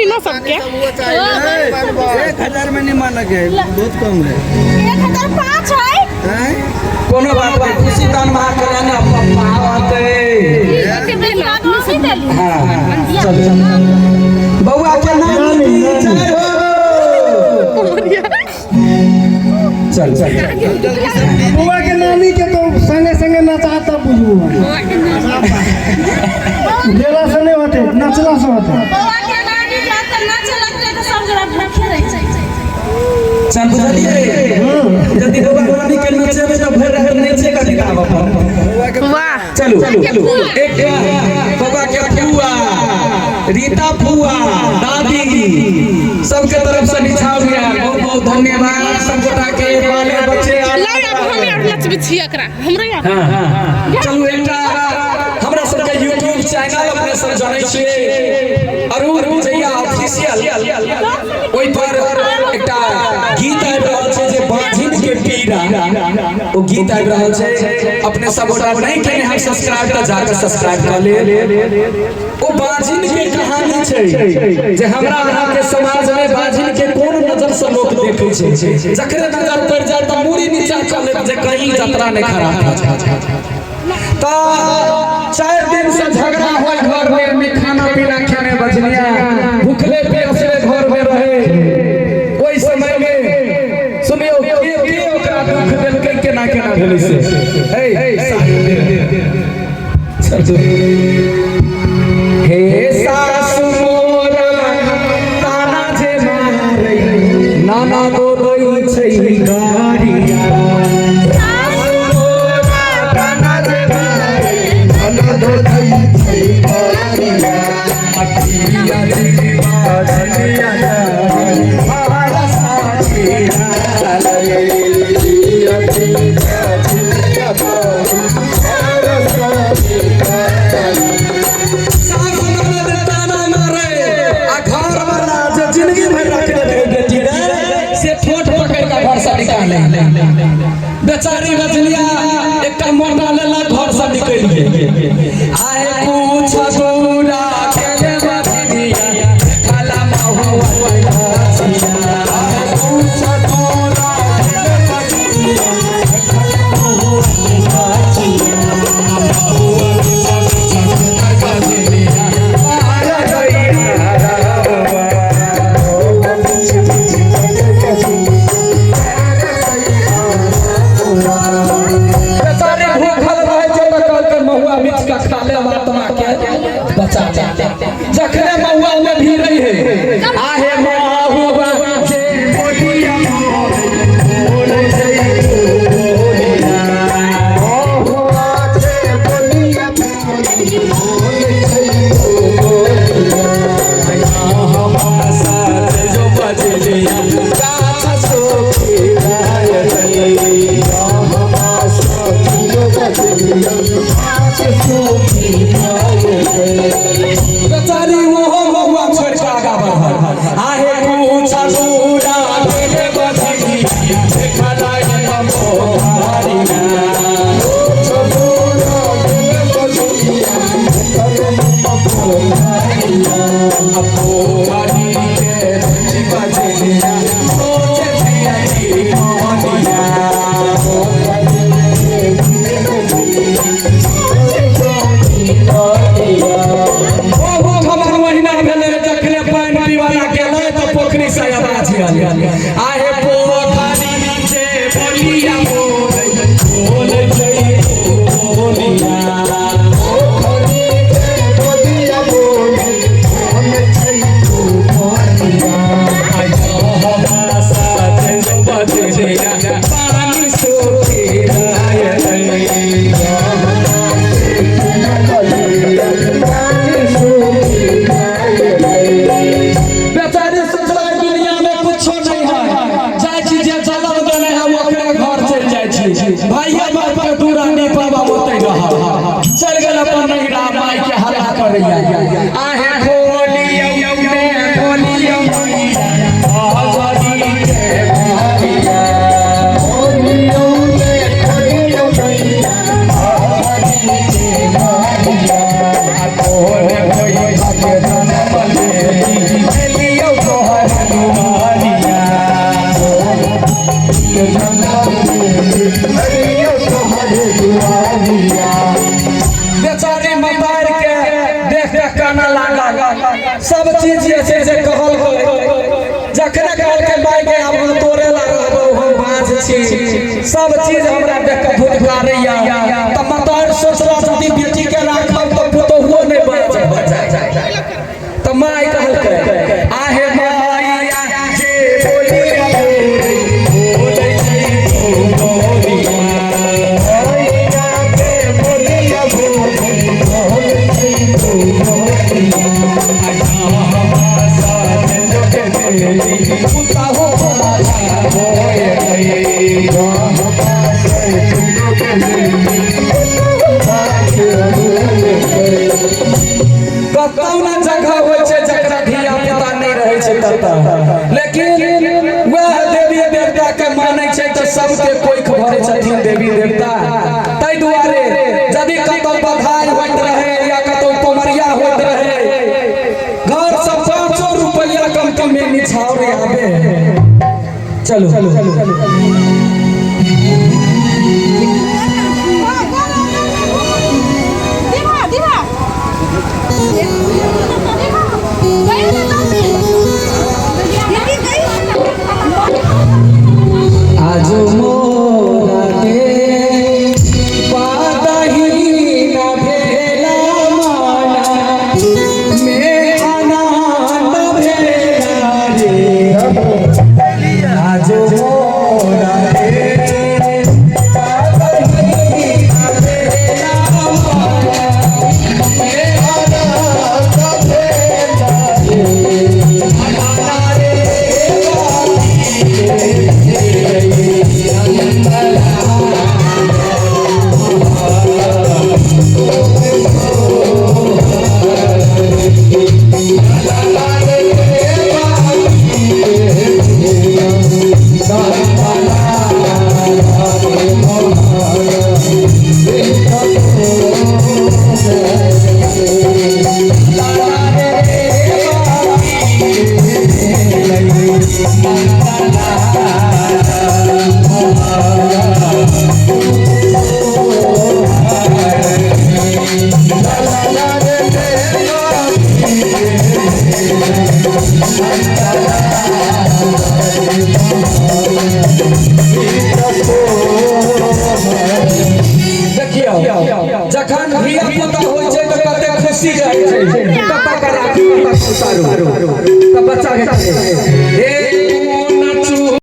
बहिनो सबके। 1000 में नहीं मानक है, बहुत कम है। 1005 है। हैं? कोनो बात नहीं, खुशी दान महाकल्याण पप्पा होते। हाँ चल चल, बउआ के नानी की जय हो। चल चल, बउआ के नानी के तो संगे संगे नचा तब बुझबू, गेला से नहीं होते, नचला से होते। बौआ के नानी जात नाचे लगते तऽ सब गोरा भूखे रहि जाइ। चल, बुझलिए? यदि बउआ नानी के नचेबै तऽ भरि राति नचे कऽ निकालब अपन। वाह। चलू, एक बउआ के फुआ, रीता फुआ, दादी सबके तरफ से निछाव गया। बहुत बहुत धन्यवाद सब गोटा के, बाले बच्चे। लाउ, आब हम आर नचबै छी एकरा, हमरे आब। हाँ, चलू, एकटा हमरा सबके यूट्यूब चैनल अपने सब जानै छियै, अरुण विजया ऑफिशियल, ओहि पर एकटा गीत आबि रहल छै जे बाझिन के पीड़ा, ओ गीत आबि रहल छै। अपने सब गोटा नहि केने हम सब्सक्राइब तऽ जाके सब्सक्राइब कऽ ले। ओ बाझिन के कहानी छै जे हमरा अहाँके समाज में बाझिन के कोन नजर से लोक देखै छै। जकरे नजर पड़ि जाय तऽ मूड़ी नीचा कऽ लेत जे कहीं जतरा नहि खराब भऽ जाय। तऽ 4 दिन से झगड़ा होय घर में, में खाना पीना खेने बजनिया, भूखले प्यासले घर में रहे। ओहि समय में सुनियो, के के ओकरा दुख देलकै, केना केना भेलै से। हे चलू। हे सासु मोरा ताना जे मारै, नाना दो दै छै गारिया। सासु मोरा ताना जे मारै, नाना दो दै छै गारिया। अखिया जीवा झलिया मारा साथी पिया जीवा झलिया मारा साथी। सासु ननद ताना मारे आ घर वाला जे जिंदगी भर रखने रहे बेटी रे, से ठोठ पकड़ के घर से निकाले। बेचारी बजलिया एकटा मोटा लेलक, घर से निकलि गेल। आए पूछ दूरा केले बजलिया खाला महुआ। आए पूछ दूरा केले बजलिया खाला महुआ। बजलिया मारा गैया रावा। बेचारे भूखल रहे छै तऽ कहलकै, महुआ मिच के खा ले, आत्मा के बचा ले। जखने महुआ में भी रही है, आहे महुआ जे बोलिया बोलै छै बोलिया, महुआ जे बोलिया बोलै छै बोलिया। हम साथ जो बजलिया गाछ सोखी जाय। हमा साथियो बजलिया गाछ सूखी जाय। बेचारी ओहो महुआ छोड़ि कऽ आगा बढ़ल। आहे पूछ दूरा गेले बजलिया देखला मोहारिया। दूरा गेले बजलिया देखले मोहारिया। पोखरी के बजलिया सोचे दिया की मोहनिया। ओहो खबर महीना भेलै, जखने पानि पीवाला गेलै तऽ पोखरी से आवाज आयल, आहे पोखरी जे बोलिया बोलै बोलै छै बोलिया। पोखरी के बोलिया बोलै बोलै छै बोलिया। सब चीज जे छै से कहल जखने कहलकै माय के आब हम तोरे ला रहबौ, हम बाँझ छी, सब चीज हमरा देख के भुतकारैया। तऽ मतार सोचलक यदि बेटी के राखब तऽ पुतोहुओ नहि बाँझ भऽ जाय। तऽ माय कहलकै आहे माया जे बोलिया बोलै छै बोलिया, बोलिया बोलै छै बोलिया। कतौ ना जगह होइ छै जकरा धिया पुता नहि रहै छै ततऽ, लेकिन वएह देवी देवता के मानै छै तऽ सबके कोइख भरै छथिन देवी देवता। ताहि दुआरे यदि कतौ बधाई होइत रहे या कतौ पमरिया होइत रहे, घर से 5 रुपया कम कम में निछावर आबे। चलो आज मोरा के पादही न भेला माना में आनंद भेला रे। आज मोरा के पादही न भेला माना में आनंद भेला रे। आना रे देखियौ जखन धिया पुता होइ छै तऽ कते खुशी रहै छै, कतऽ के राखी कतऽ उतारू तऽ बच्चा के हे